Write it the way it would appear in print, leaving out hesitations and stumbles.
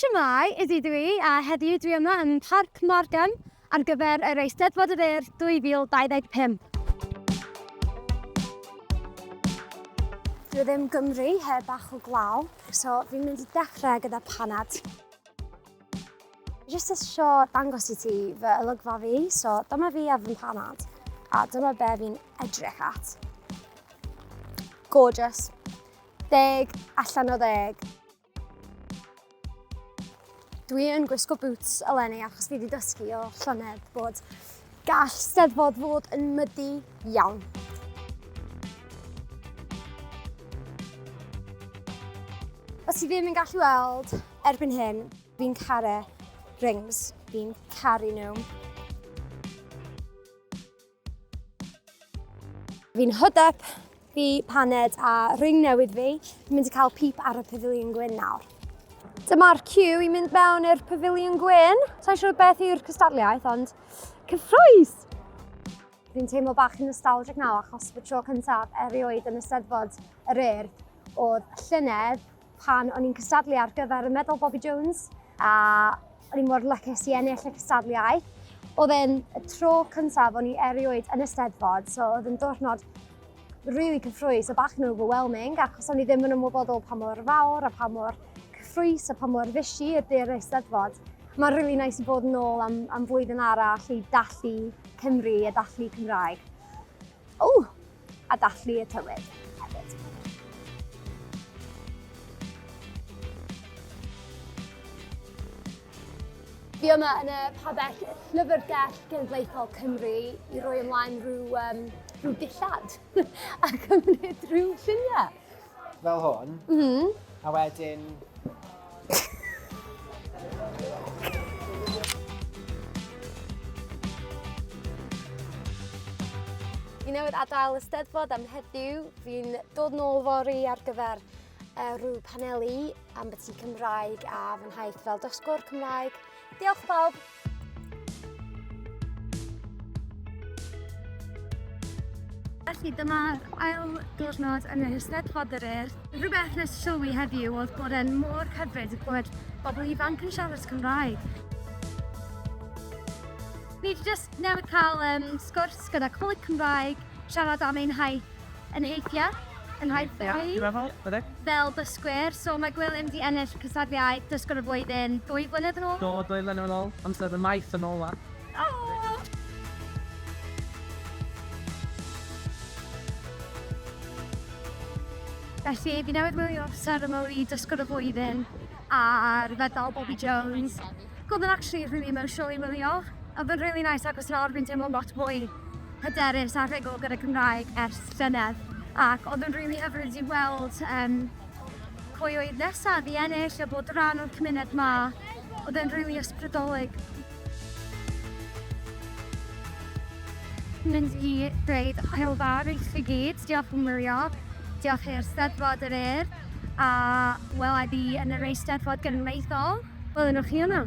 Shwmae, Izzy dw i, a heddiw dwi yma ym Mharc Margam ar gyfer yr Eisteddfod yr Urdd 2025. Dwi ddim Gymru heb bach o glaw, so fi'n mynd i dechrau gyda panad. Jyst isio dangos i ti fy olygfa fi, so dyma fi a fy mhanad, a dyma be fi'n edrych at. Gorgeous. 10 allan o 10. Dwi yn gwisgo boots eleni achos fi wedi dysgu o llynedd bod gall steddfod fod yn mydu iawn. Os ti ddim yn gallu weld erbyn hyn, fi'n caru rings. Fi'n caru nhw. Fi'n hood up fi paned a ring newydd fi. Fi'n mynd i cael pip ar y pafiliwn gwyn nawr. Dyma'r ciw i mynd mewn i'r pafiliwn gwyn. Sa'n siŵr beth yw'r cystadliaeth, ond cyffrous! Fi'n teimlo bach yn nostalgic nawr achos fy tro cyntaf erioed yn Eisteddfod yr Urdd oedd llynedd pan o'n i'n cystadlu ar gyfer y Medal Bobby Jones a o'n i mor lwcus i ennill y cystadliaeth. Oedd e'n y tro cyntaf o'n i erioed yn y Steddfod, so oedd yn diwrnod really cyffrous a bach yn overwhelming achos o'n i ddim yn ymwybodol pa mor fawr a pa mor cyffrous a pa mor fishy ydy'r Eisteddfod. Mae'n really nice i bod yn ôl am, am flwyddyn arall i dathlu Cymru a dathlu Cymraeg. O! A dathlu y tywydd hefyd. Fi yma yn y pabell Llyfrgell Genedlaethol Cymru i roi ymlaen rhyw, um, rhyw dillad a cymryd rhyw lluniau. Fel hwn. Mm -hmm. A wedyn Fi newydd adael y Steddfod am heddiw. Fi'n dod nôl fory ar gyfer uh, rhyw paneli am byti Cymraeg a fy nhaith fel dysgwr Cymraeg. Diolch pawb! Felly dyma'r ail diwrnod yn yr Eisteddfod yr Urdd. Rhywbeth nes i sylwi heddiw oedd bod e'n mor hyfryd i clywed bobl ifanc yn siarad Cymraeg. Ni wedi just newydd cael um, sgwrs gyda Coleg Cymraeg, siarad am ein haith yn heithiau, yn haith fi. Dwi'n meddwl, ydy. Fel dysgwyr, so mae Gwilym wedi ennill cystadleuaeth Dysgwr y Flwyddyn ddwy flynedd yn ôl. Do, ddwy flynedd yn ôl, amser fy maith yn ôl 'wan. Oh! Felly, fi newydd wylio seremoni Dysgwr y Flwyddyn ar Fedal Bobby Jones. Oedd yn actually really emotional i wylio. Oedd yn really nice achos nawr fi'n teimlo lot mwy hyderus a rhugl gyda Cymraeg ers llynedd. Ac oedd yn really hyfryd i weld um, pwy oedd nesaf i ennill a bod rhan o'r cymuned ma. Oedd yn really ysbrydolig. Mynd i dweud hwyl fawr i chi gyd. Diolch am wylio. Diolch i'r Steddfod yr Urdd. A wela i fi yn yr Eisteddfod Genedlaethol. Welwn chi yna.